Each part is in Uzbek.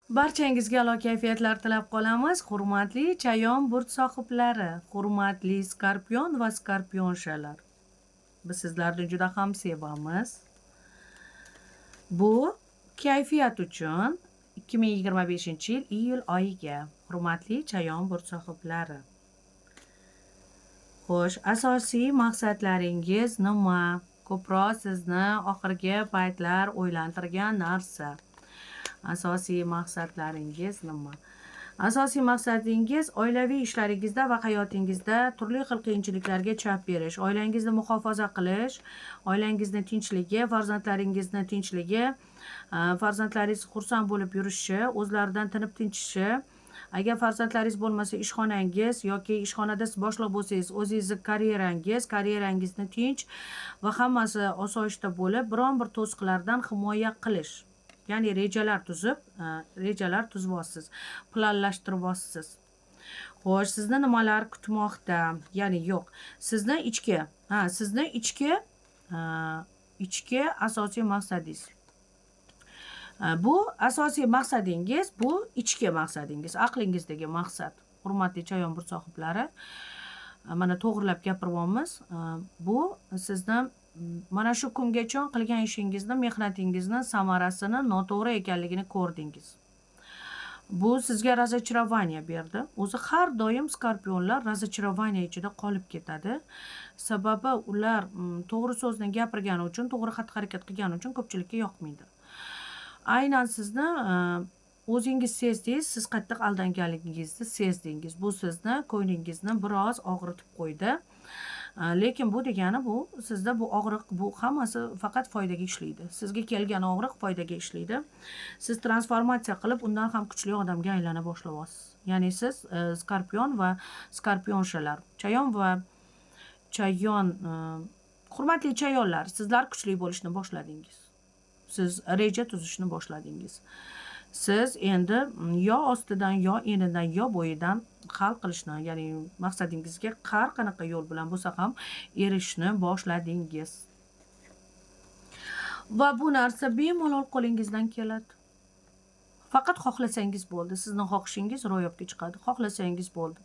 Barchangizga a'lo kayfiyatlar tilab qolamiz, hurmatli chayon burj sohiblari, hurmatli skorpion va skorpionshalar. Biz sizlarni juda ham sevamiz. Bu kayfiyat uchun 2025-yil iyul oyiga, hurmatli chayon burj sohiblari. Xo'sh, asosiy maqsadlaringiz nima? Ko'proq sizni oxirgi paytlar o'ylantirgan narsa. Asosiy maqsadlaringiz nima? Asosiy maqsadingiz oilaviy ishlaringizda va hayotingizda turli xil qiyinchiliklarga chap berish, oilangizni muhofaza qilish, oilangizni tinchligi, farzandlaringizni tinchligi, farzandlaringiz xursand bo'lib yurishi, o'zlaridan tinib tinchishi. Agar farzandlaringiz bo'lmasa, ishxonangiz yoki ishxonada siz boshliq bo'lsangiz, o'zingizni karyerangiz, karyerangizni tinch va hammasi osoyishta bo'lib, biron bir to'siqlardan himoya qilish. Ya'ni rejalar tuzib, rejalar tuzyapsiz, planlashtiryapsiz. Xo'sh, sizni nimalar kutmoqda? Ya'ni yo'q, sizni ichki, ha, sizni ichki asosiy maqsadingiz. Bu asosiy maqsadingiz, bu ichki maqsadingiz, aqlingizdagi maqsad. Hurmatli chayon burj sohiblari, mana to'g'rilab gapiryapmiz. Bu sizni mana shu kungacha qilgan ishingizni, mehnatingizni samarasini noto'g'ri ekanligini ko'rdingiz. Bu sizga разочарование berdi. O'zi har doim skorpionlar разочарование ichida qolib ketadi. Sababi ular to'g'ri so'zni gapirgani uchun, to'g'ri xatti-harakat qilgani uchun ko'pchilikka yoqmaydi. Aynan sizni o'zingiz sezdingiz, siz qattiq aldanganligingizni sezdingiz. Bu sizni ko'nglingizni biroz og'ritib qo'ydi. Lekin bu degani, bu sizda bu og'riq, bu hammasi faqat foydaga ishlaydi. Sizga kelgan og'riq foydaga ishlaydi. Siz transformatsiya qilib, undan ham kuchli odamga aylana boshlayapsiz. Ya'ni siz skorpion va skorpionshalar, chayon va chayon, hurmatli chayonlar, sizlar kuchli bo'lishni boshladingiz. Siz reja tuzishni boshladingiz. Siz endi yo ostidan, yo enidan, yo bo'yidan hal qilishni, ya'ni maqsadingizga har qanaqa yo'l bilan bo'lsa ham erishishni boshladingiz. Va bu narsa bemalol qo'lingizdan keladi. Faqat xohlasangiz bo'ldi. Sizni xohishingiz ro'yobga chiqadi. Xohlasangiz bo'ldi.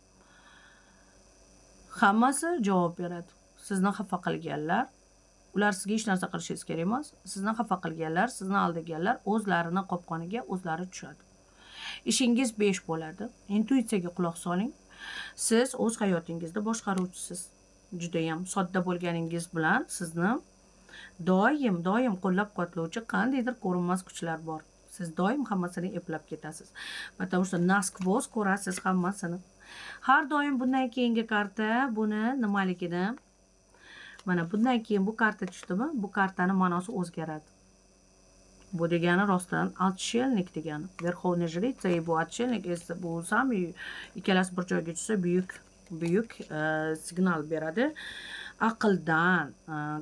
Hammasi javob beradi. Sizni xafa qilganlar, ular sizga hech narsa qilishingiz kerak emas. Sizni xafa qilganlar, sizni aldaganlar o'zlarini qopqoniga o'zlari tushadi. Ishingiz 5 bo'ladi. Intuitsiyaga quloq soling. Siz o'z hayotingizda boshqaruvchisiz. Judayam sodda bo'lganingiz bilan sizni doim, doim qo'llab-quvvatlovchi qandaydir ko'rinmas kuchlar bor. Siz doim hammasini eplab ketasiz. Потому что насквозь ko'rasiz hammasini. Har doim bundan keyingi karta buni nimaligini, mana bundan keyin bu karta tushdimi, bu kartani ma'nosi o'zgaradi. Bu degani rostdan отшельник degani. Верховный жрица и bu отшельник esa bu самый, ikkalasi bir joyga tushsa, buyuk buyuk signal beradi. Aqldan,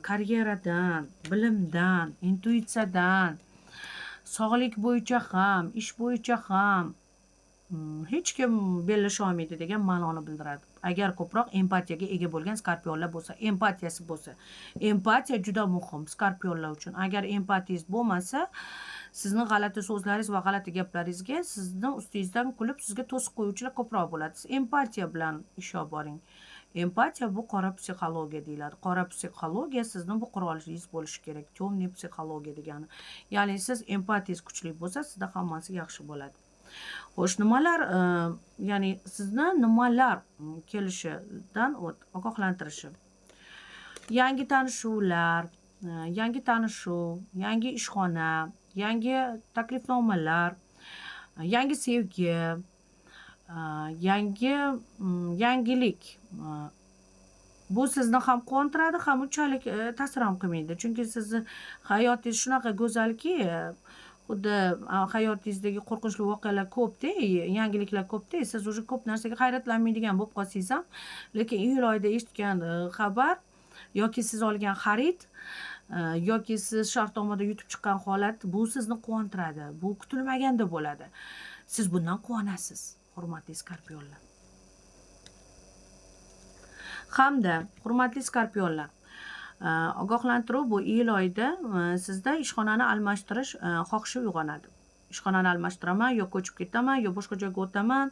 karyeradan, bilimdan, intuitsiyadan, sog'lik bo'yicha ham, ish bo'yicha ham hech kim bellasha olmaydi degan ma'noni bildiradi. Agar ko'proq empatiyaga ega bo'lgan skorpionlar bo'lsa, empatiyasi bo'lsa. Empatiya juda muhim skorpionlar uchun. Agar empatiyangiz bo'lmasa, sizni g'alati so'zlaringiz va g'alati gaplaringizga sizni ustingizdan kulib, sizga to'siq qo'yuvchilar ko'proq bo'ladi. Siz empatiya bilan ish olib boring. Empatiya bu qora psixologiya deyiladi. Qora psixologiya sizni bu qurolingiz bo'lishi kerak. Темный psixologiya degani. Ya'ni siz empatiyangiz kuchli bo'lsa, sizda hammasi yaxshi bo'ladi. Xo'sh, nimalar, ya'ni sizni nimalar kelishidan вот ogohlantirishi. Yangi tanishuvlar, yangi tanishuv, yangi ishxona, yangi taklifnomalar, yangi sevgi, yangi yangilik. Bu sizni ham quvontiradi, ham unchalik ta'sir ham qilmaydi. Chunki sizni hayotingiz shunaqa go'zalki, xuddi hayotingizdagi qo'rqinchli voqealar ko'p-da, yangiliklar ko'p-da, siz уже ko'p narsaga hayratlanmaydigan bo'lib qolsangiz ham, lekin iyul oyida eshitgan xabar yoki siz olgan xarid, yoki siz shartnomada yutib chiqqan holat, bu sizni quvontiradi. Bu kutilmaganda bo'ladi. Siz bundan quvonasiz, hurmatli skorpionlar. Hamda hurmatli skorpionlar, ogohlantiruv, bu iyul oyida sizda ishxonani almashtirish xohishi uyg'onadi. Ishxonani almashtiraman, yo ko'chib ketaman, yo boshqa joyga o'taman.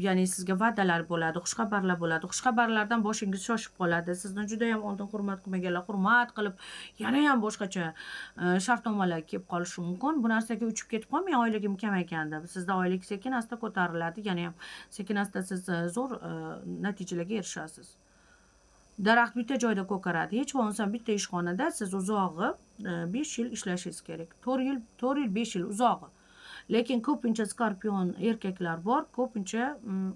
Ya'ni sizga va'dalar bo'ladi, xushxabarlar bo'ladi. Xushxabarlardan boshingiz shoshib qoladi. Sizni judayam oldin hurmat qilmaganlar hurmat qilib, yanayam boshqacha shartnomalar kelib qolishi mumkin. Bu narsaga uchib ketib qolmang, oyligim kamaygan deb. Sizda oylik sekin asta ko'tariladi, yanayam sekin asta siz zo'r natijalarga erishasiz. Daraxt bitta joyda ko'karadi. Hech bo'lmasam bitta ishxonada siz uzog'i 5 yil ishlashingiz kerak. 4 yil, 4 yil, 5 yil uzog'i. Lekin ko'pincha skorpion erkaklar bor, ko'pincha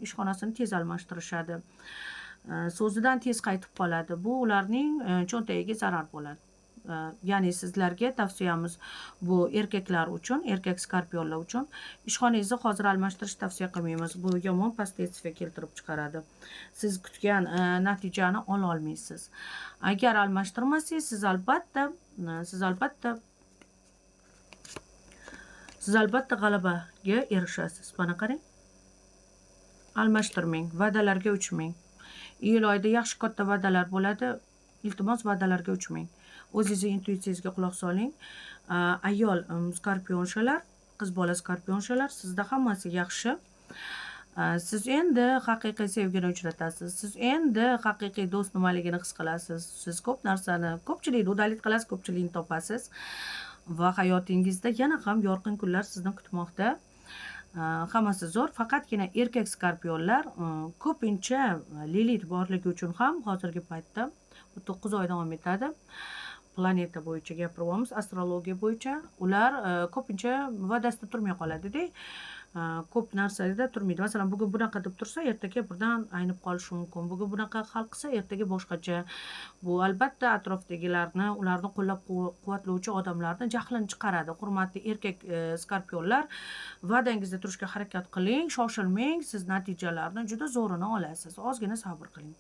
ishxonasini tez almashtirishadi. So'zidan tez qaytib qoladi. Bu ularning cho'ntagiga zarar bo'ladi. Ya'ni sizlarga tavsiyamiz, bu erkaklar uchun, erkak skorpionlar uchun ishxonangizni hozir almashtirish tavsiya qilmaymiz. Bu yomon последствия keltirib chiqaradi. Siz kutgan natijani ololmaysiz. Agar almashtirmasangiz, siz albatta g'alabaga erishasiz. Mana qarang. Almashtirmang, va'dalarga uchmang. Iyul oyida yaxshi katta va'dalar bo'ladi. Iltimos, va'dalarga uchmang. O'zingizni intuitsiyangizga quloq soling. Ayol скорпионша lar, qiz bola скорпионша lar, sizda hammasi yaxshi. Siz endi haqiqiy sevgini uchratasiz. Siz endi haqiqiy do'st nimaligini his qilasiz. Siz ko'p narsani, ko'pchilikni удалить qilasiz, ko'pchilikni topasiz va hayotingizda yana ham yorqin kunlar sizni kutmoqda. Hammasi zo'r. Faqatgina erkak skorpionlar ko'pincha Lilit borligi uchun ham hozirgi paytda, bu 9 oy davom etadi. Planeta bo'yicha gapiryapmiz, astrologiya bo'yicha. Ular ko'pincha va'dasida turmay qoladida. Ko'p narsada turmaydi. Masalan, bugun bunaqa deb tursa, ertaga birdan aynib qolishi mumkin. Bugun bunaqa hal qilsa, ertaga boshqacha. Bu albatta atrofdagilarni, ularni qo'llab-quvvatlovchi odamlarni jahlini chiqaradi. Hurmatli erkak skorpionlar, va'dangizda turishga harakat qiling, shoshilmang, siz natijalarni juda zo'rini olasiz. Ozgina sabr qiling.